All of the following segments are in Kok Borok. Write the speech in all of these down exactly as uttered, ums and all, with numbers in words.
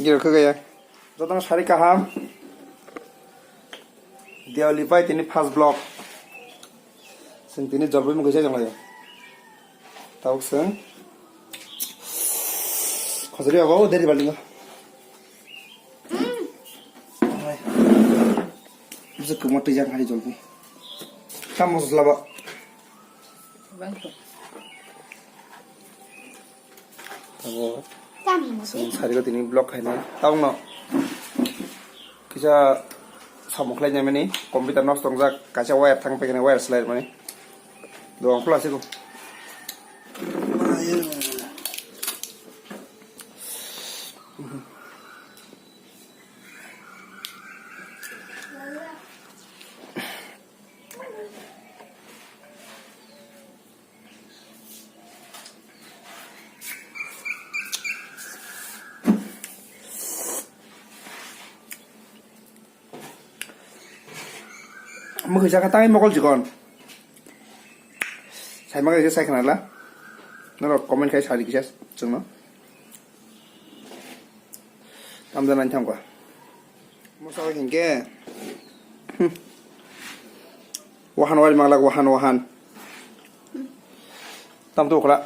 Giro khe gaya. Jotono sari kaham. Diwali pai tini first vlog. Sing tini jolbai mukhe se jonglayo. Tau sing. Khosori ago deri balingo. Jikku mo twijak hari jolbai. Tam mosla ba. Abo chwng sariko tini block khaina tabukno kisa samung khlainai mani computer nosto wngjak, kaisa wire thang paikhe wire swlaimani. Dugan khula siko. Mukhuisa kha tangwi mokol chikon. Saima khe sai khnala. Norok comment khai sadi kisa chwngno. Tamda nai thangkha. Mosa hinkhe. Hmm. Wahan wari manglak wahan wahan. Tam tu khla.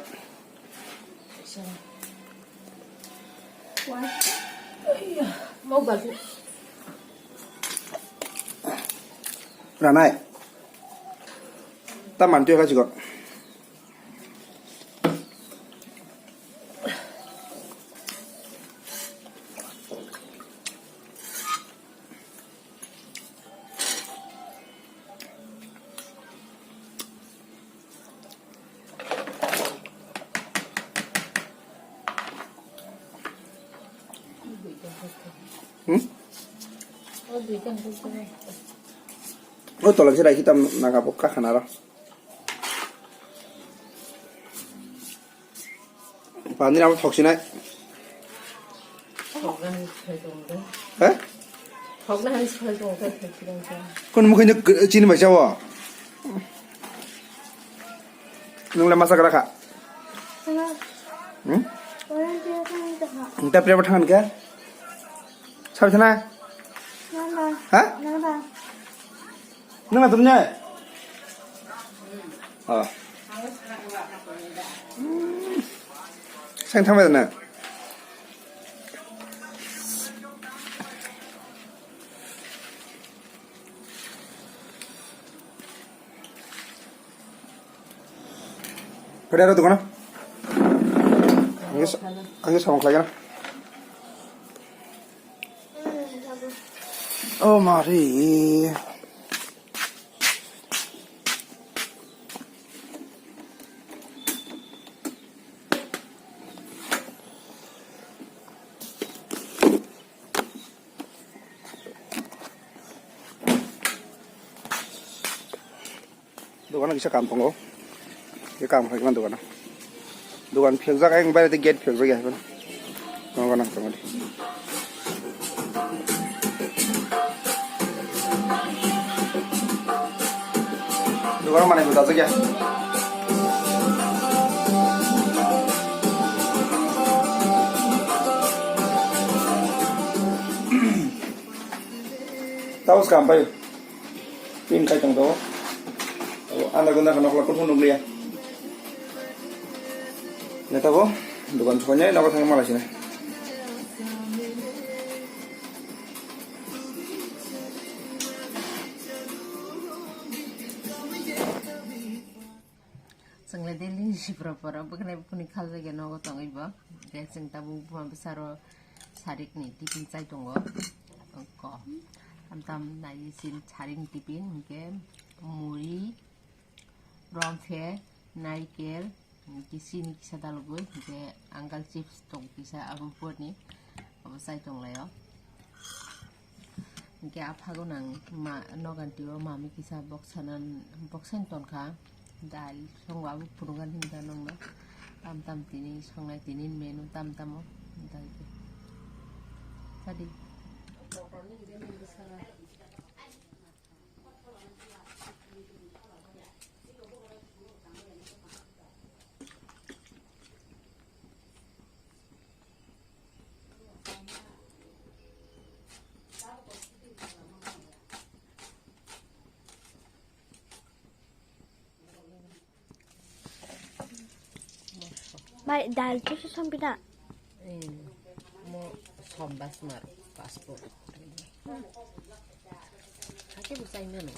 Ranai. Tam man tu kha chikon. Hmm? O tola se raikhe tam naga bo kakhana ro. Panir abo thoksinai. Thokna hai soi tong de. He? Thokna hai soi tong de, thoksinai. Kon mukhe chini bai chawo. Nung le masa kara kha. Hello. Hmm? Volunteer khan to ha. Nta priya thang ke? Sabi thana? Nanda. Ha? Nanda. Nung na tumnya? Oh. Sang thangbai na. Kadi aro dukano? Angge sa-, angge samung khlai gana. Oh, mari. Dogano kisa kam tongo. Khe kam khlai mano dogano. Dogan phiyokjak, ayang baire tei gate phiyokjak ya. Tongo nang tongo di. Dogano manwi bo dajak ya. Tamo swkang pai. Pin khai tong tabo. Anda gunda khana khla kuthum nukliya. Neta bo dogan soknya nogo thang malai sini. Chwngle daily ni sipra pora bwkhnai buphuni khaljak ya nogo tongwi bo. Hwnkhe chwng tabuk buma bwsaro sarik ni tiffin chai tongo. Ko tam tam nai sin sarik ni tiffin hwnkhe muri, romphe, naikel, hwnkhe chini kisa dalogwi, hwnkhe uncle chips tong kisa abo porni abo chai tonglaio. Hwnkhe a phago nang ma nogan tio mami kisa boksanan boksani tonkha dal songo abo phunukgan hinda nongno tam tam tini songnai tini menu tam tamo dal khe sadi. Mai dal tu susam pina. Eh, mo sombas mar passport. Hake bu sai mano.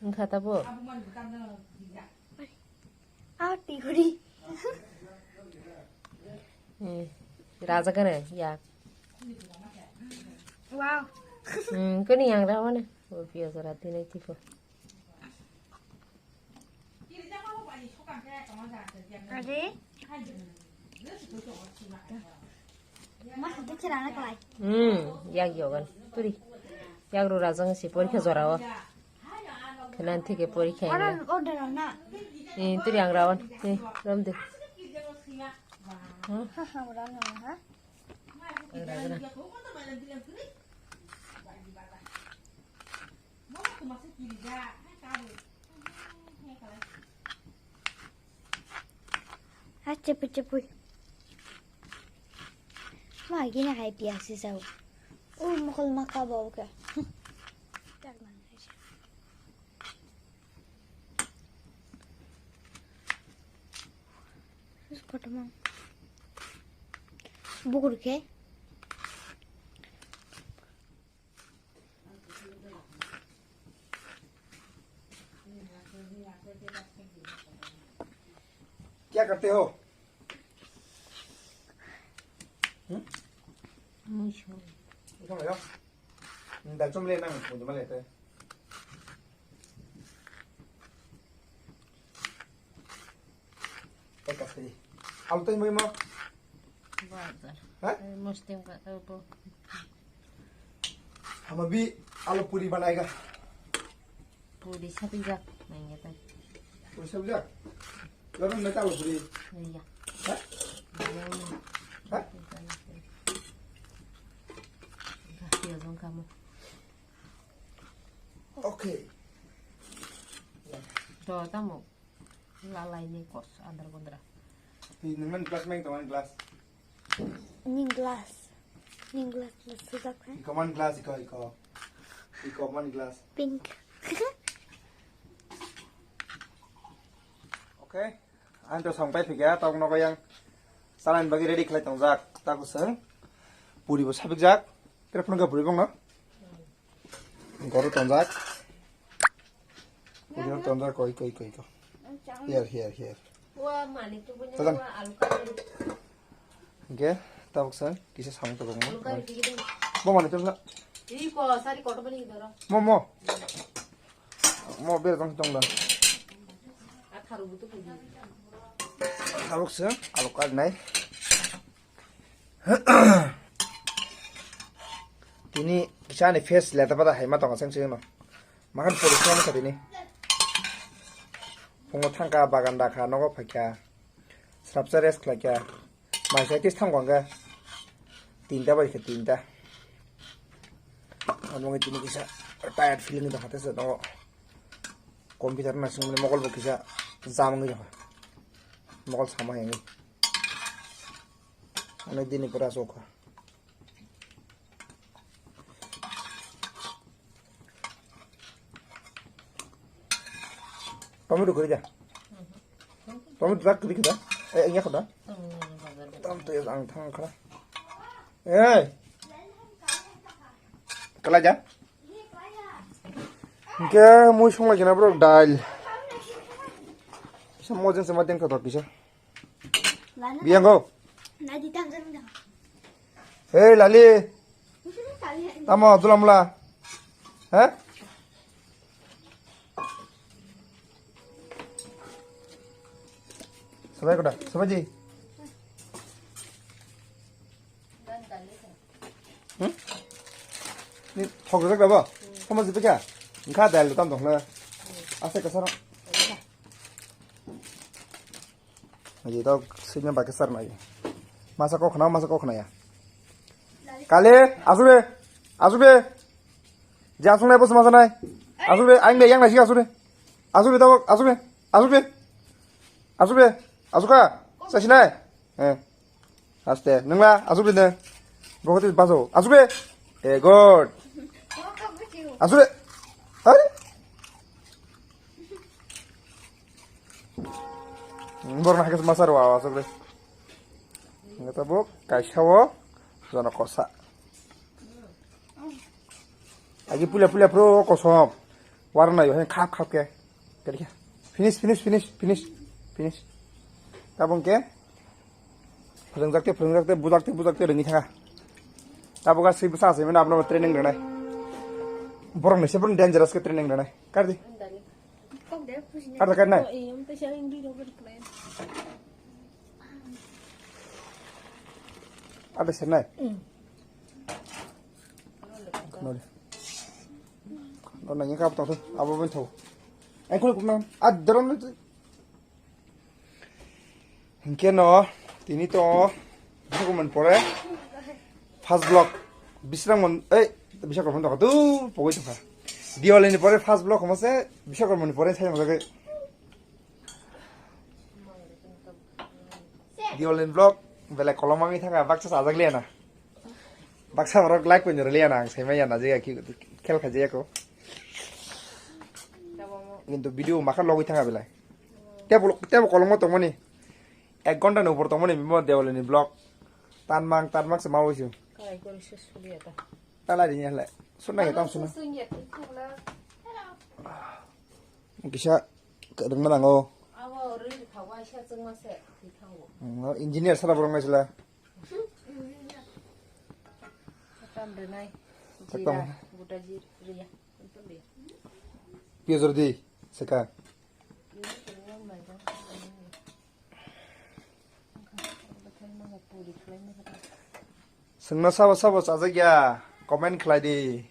Wngkha tabo? Ah, tihuri. Eh, raja kene, ya. Wow. Hmm, kini yang rawa ne. Oh, piyaj rati nai tipo. Are? Mas itu kirana kalai. Hmm, yak yogan. Turi. Yak ru rajang si porikha jorao. Kenan thike porikha. Ora order na. Eh, turi ang rawan. Eh, rom de. Ha ha, ora na ha. Ang rawan. Ha, chepui, chepui. Ma, gini hai piyaj si sao. Ui, mokol ma ka bau ke. Tak nang hai. Kotomang. Bukur ke. क्या करते हो? हम्म? Muisung. Ito ngayon? Dal chum le nang, mundo male te. Eka sari. Alu tei mai mo? Bazar. Ha? Eh, muslim ka to bo. Hamabi alu puri banai ga. Puri sapi jak, nai ngetai. Puri sapi jak? Lalu nanti alu puri. Iya. Ha? Iya. Ha? Iya, iya. Iya, iya, kamu. Okay. To, tamo. Lalai ni kos, andar gondra. Hi, nang man glass main to, man glass. Ning glass. Ning glass, glass sujak hai. Iko man glass, iko, iko. Iko man glass. Pink. Okay. Ang to song pai phikya, tong nogo yang. Salan bagi ready khlai tongjak. Taku seng. Puri bo sabik jak. Kira phunung ka puri bong no? Goro tonjak. Puri tonjak koi, koi, koi, koi. Here, here, here. Wa mani tu punya. Tadang. Wa alu kari. Oke, tabuk sa kisa samung tabuk mo. Alu kari bigi dong. Mo mani tu sa. Iko sari koto bani doro. Mo, mo. Mo ber tong tong da. Atharu butu bigi. Tabuk sa alu kari nai. Tini kisa ni face leta pada hai ma tongo seng seng no. Makan pori song sa tini. Pungo thangka bagan dakha nogo phaikha. Srapsa rest khlaikha. Mai sai tis thang wangkha. Tinta bai kha tinta. Ano ngi tini kisa tired feeling da hate sa nogo. Computer na sung mokol bo kisa jam ngi da. Mokol sama yang ngi. Ano dini pura sokha. Tomato kuri da. Tomato dak kuri da. Eh, iya kada. Tam tu ang thang kada. Ei. Kala ja. Hingke mui songla jena bro dal. Bisa mojen sama den kotor kisa. Biang go. Hey lali. Tamo dula mula. He? Sabai koda, sabai ji. Hmm? Ni thok rwjak da bo? Sama ji pekya? Engkha dal tam dong le. Asa kasar. Aji to sini pakai sar nai. Masa kok khna, masa kok khna ya. Kale, asube, asube. Ji asung nai bos masa nai. Asube, aing be yang nai si asube. Asube to, asube, asube. Asube, asuka. Sasi nai. Eh. Aste, nungla asube ne. Gohoti baso. Asube. Eh, god. Asube. Are? Borok no hai khe masa rw aswk le. Wngkha tabuk kaisa o jono kosa. Agi puila puila phuru o kosom. Warna yo khap khap khe. Kari khe. Finish, finish, finish, finish, finish. Tabuk khe. Phwrwngjak tei phwrwngjak tei bujak tei bujak tei rwngwi thangkha. Tabuk a swi bwsa aswi mano abono training rwnai. Borok ni se borok dangerous khe training rwnai. Kari di. Ada kan nai? Ada senai. Nori. Nona ni kap tong abo ben tho. Engkol kumang. Adron. Hinkhe no tini to Bishakarmani pore first vlog Bisramon ei Bishakarmani tongkha tu pogoi tongkha. Diwali ni pore first vlog hamo se Bishakarmani pore sai mo jagoi. Diwali ni vlog belai kolom wngwi thangkha baksa sajak liya na. Baksa borok like poino rwliya na ang sai maya na je khel kha je ko. Kintu video makha logwi thangkha belai. Tebo, tebo kolongo tongmani. Ek ghonta ni upor tongmani bimo Diwali ni vlog. Tanmang, tanmang se mawi su. Kalai kori se suliya ta. Talai rini hale. Suna ya tam suna. Sunya thik thangla. Kisa rwngna nango. Abo rwng thawa isa chwngma se thik thango. Engineer sara borok nai sila. Tam rwnai. Tam. Jira, buta jir, riya. Piyaj rwdi, seka. Swngno sabo sabo chajak ya, comment khlai di.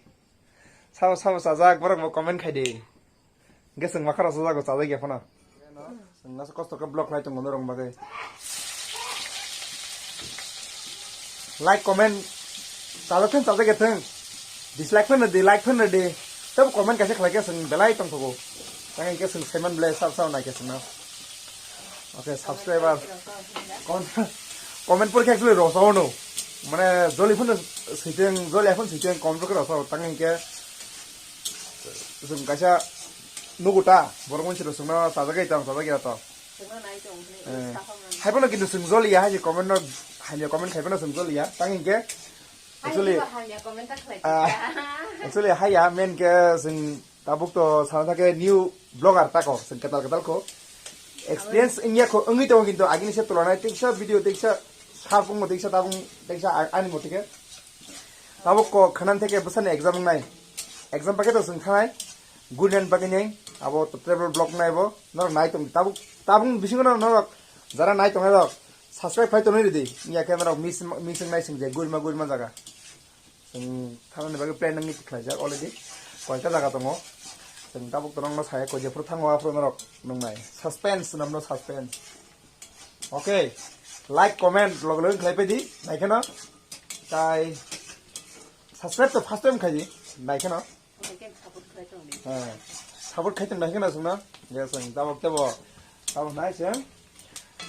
Sabo sabo chajak, borok bo comment khai di. Hingke swng makha rok chajak bo chajak ya phano. Swngno kosto khe vlog khlai tongo norok bagwi. Like, comment, chajak thung, chajak ya thung. Dislike phano di, like phano di. Tebo comment kaisa khlai khe swng belai tongthogo. Tang hingke swng saiman belai sab sab nai khe swngno. Okay, subscriber. Comment pore khe actually rosao no. Mane joli phano switeng, joli phano switeng comment pore khe rosao. Tang hingke swng kaisa nugo ta, borok mwnsi rok swngno chajak ya tong, chajak ya tong. Swngno nai tong hwnwi Eh, sakhang nang. Hai phano kintu swng joliya, hai comment no, hai comment khai phano swng joliya. Tang hingke, actually, Hai, hamya comment ta khlai ah, tongkha. Actually, haiya, main ke swng tabuk to sana thake new vlogger tako, swng ketal ketal ko. Experience wngya ko, wngwi tongo kintu agini se tulonai, tiksa video, tiksa sarpung mo, tiksa tabung, tiksa a-, ani mo tike. Tabuk ko khanan theke bwsani exam wngnai. Exam paikhe to swng thanai. Good night bagwi nai. Abo to travel vlog nai bo. Norok nai tong. Tabuk, tabuk bisingo no norok jara nai tongnai rok. Subscribe khai tonwi ridi. Iya khe norok miss, miss wngnai swng je. Gurima, gurima jaga. Swng thanani bagwi plan nangni khlaijak already. Koita jaga tongo. Swng tabuk to nokno saya ko jephru thango aphru norok nungnai. Suspense namno suspense. Okay, like, comment, log log khlai pedi, nai kheno. Tai subscribe to first time khaidi, nai kheno. Hai, support khai tong, nai kheno sungna. Yes, ang tabok tebo. Tabok nai se.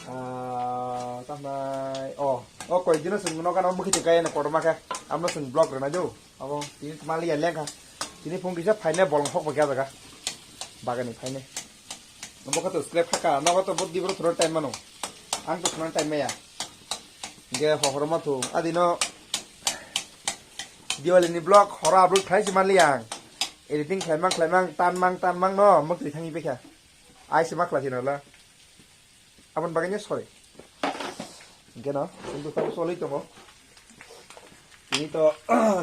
Ah, tamo nai. Oh, oh, koi dino sung no kana mukhi tikai na kotor ma khe. Amno sung vlog rena jo. Abo tini mali ya lengkha. Tini phung kisa phaine bolong hok ba kya jaga. Bagani phaine. Nobo khato scrap khaka, nobo to bot gibro thoro time mano. Ang to thoro time maya. Ge hohor ma thu. Adino Diwali ni vlog horo upload khlai si manli ang. Editing khlaimang khlaimang tanmang tanmang no mukti thangi bekha. Ai se ma khlai si nala. Aboni bagwi no sorry. Hingke no, chwng to sabo cholwi tongo. Tini to,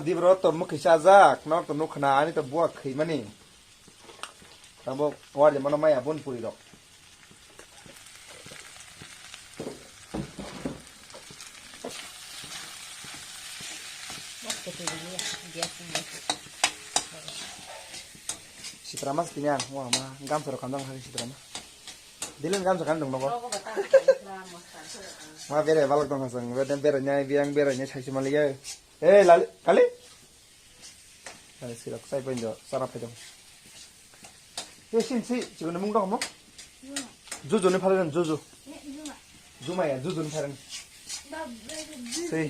dibro to mukhi chajak, nok to nukha na, ani to buwa khwi mani. Tabo warli mano maya bun puri rok. Sitra mas tini ang, wah ma, gamsa rok kamjang hari sitra ma. Dilin gamsa kan dong nogo. Ma bere balok dong hasang, bere bere nyai, biang bere nyai, sai sima liya. Eh, lali, kali? Kali sirok, sai poin jo, sara phai dong. Eh, sin si, chikon mung dong mo? Juju ni pharan, juju. Jumaya, juju ni pharan. Sei.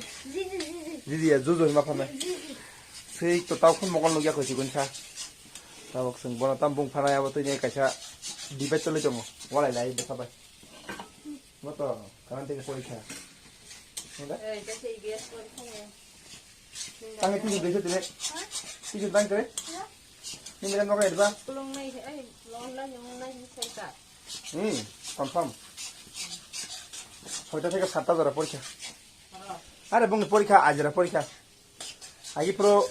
Jiji ya, juju ni ma pharan. Sei, to tau khun mokol nugya koi chikon sa. Tabok seng bona tam bung phanai abo twi nei kaisa debate choli tongo. Walai lai bwsa bai. Mo to karan tei porikha. Nda? Eh, kaisa E B S porikha ne. Tangi tini desa tini. Ha? Tini tang kare. Ha? Nini kan mo kai ba? Long nai, ai, long nai, long nai, sai ka. Hmm, confirm. Soita theke satta jora porikha. Ha. Are bungni porikha, ajra porikha. Agi pro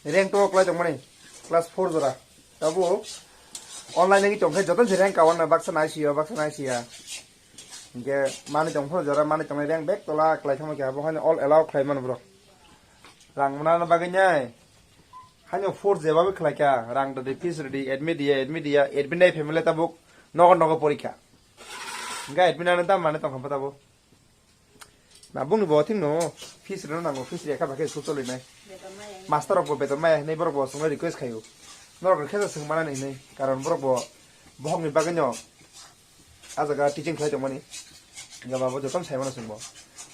rank to klai tongmani class four jora. Tabo online agi tongkhe joton se rank kawan na baksa nai siya, baksa nai siya. Hingke mani tong phano jora mani tongnai rank bek tola klai thangma khe abo haino all allow khlai mano bro. Rang mona na bagwi nai. Haino four jeba bw khlai kha rang rwdi fees rwdi admit ya admit ya admit nai family tabuk nogo nogo porikha. Hingke admit ano dam mani tong kha tabo. Na bungni bo thing no fees rwna nango, fees rwya kha ba khe school cholwi nai. Master rok bo beton maya hinwi borok bo chwngno request khaio. Norok rw khe swng mana hinwi, karon borok bo bohok ni bagwi no ah jaga teaching khlai tongmani. Hingke ba bo joto sai mano chwng bo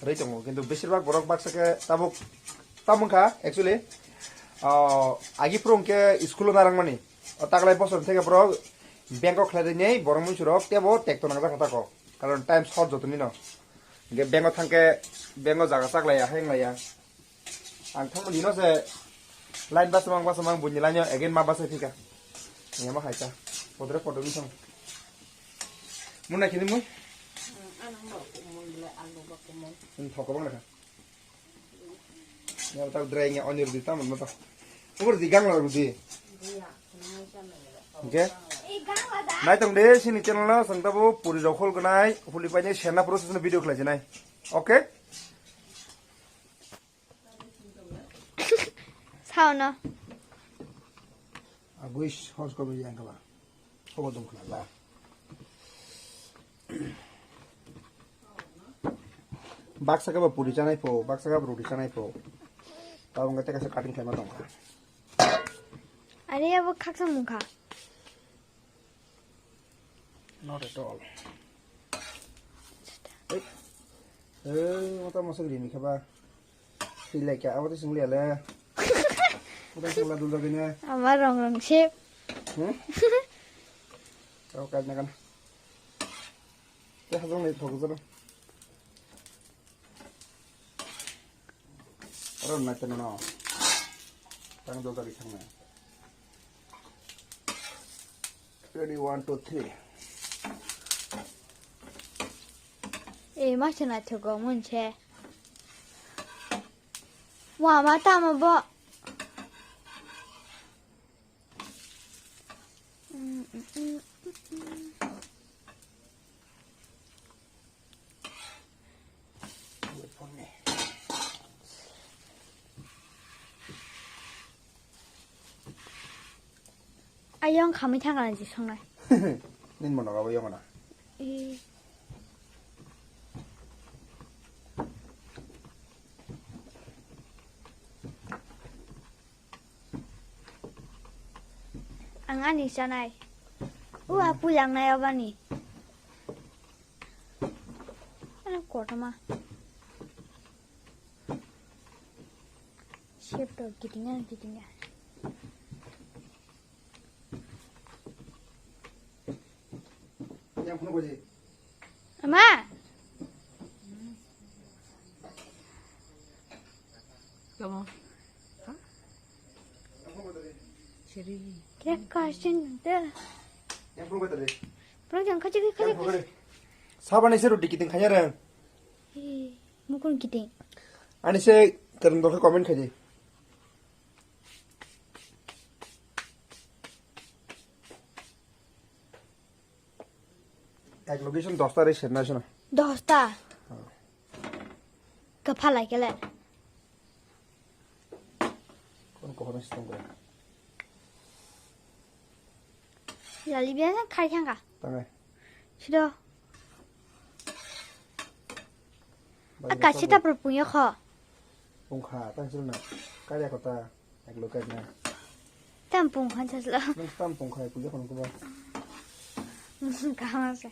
rwi tongo, kintu besir bak borok baksa khe tabuk tamo wngkha actually, ah, agi phuru hingke school o narwkmani. O taklai bosor theke borok bank o khlai rwinai borok muisu rok tebo tekto nangjak kha tako, karon time short joto ni no. Hingke bank o thangke bank o jaga chaklaiya, hai wnglaiya. Ang thangma dino se line basa mang, basa mang, buini line o again ma basa phika. Yang ma hai ta. Podre podre ni thang. Mun na kini mun? Ang thok bang na kha. Yang tak dry nya onir di taman ma ta. Umur di gang la di. Oke. Nai tong de sini channel no sang tabo puri rok hol ganai huli pai ni sena process no video khlai jinai. Oke. Sao no. Agui hos ko yang kala. Kobo dong khna la. Baksa khe bo puri chanai pho, baksa khe bo roti chanai pho. Tabuk wngkha tei kaisa cutting khlaima tongkha. Are abo khaksa mungkha. Not at all. Ei, ei, mata masa gini khe ba. Silai kya, abo to singli ale. Abo to singla dul dagine. Ama rong rong sip. Hmm? Kau kaj na kan. Te hazong ni thok zero. Aro na teno no. Tang dol dagi thang na. Ready, one, two, three. Eh, ma se na thok go mun che. Wa ma ta ma bo. Ayong khamwi thangkha na jisongnai. Nini mono abo yongna. Eh. Ang ani chanai. Ua puyangnai obani. Ano kotoma. Shepto gitinga gitinga. Ama. Tamo. Khe kasin de. Yang phone kata de. Pro yang kaji kaji. Sabani se roti kiting khanya re. Mukun kiting. Ani se kerem dorkhe comment khaji. Ek location dosta re serna sona. Dosta. Kaphalai kele. Kon ko hona sitong ko. Lali biya khai thangka. Tangai. Sido. Kasita pro punya kho. Pungkha tang sirna. Kaya kota. Ek lokai na. Tam pungkha chasla. Nang tam pungkha puja kon ko ba. Kama se.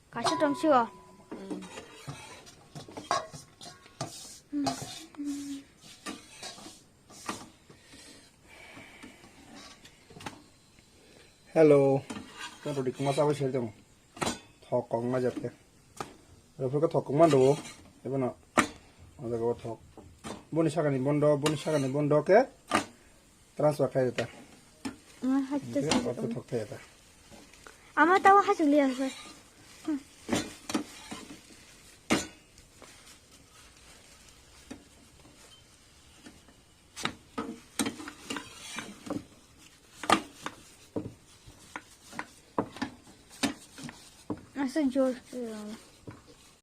Kaisa tong sio. Hello. Kan roti kuma sabai sel tong. Thok kong ma jat ke. Rofo ke thok kong man do. Ebo no. Ada ko thok. Boni sakani bondo, boni sakani bondo ke. Transfer khai jata. Ama hachuk. Oto thok khai jata. Ama tawa hachuk liya khe. Asa jor.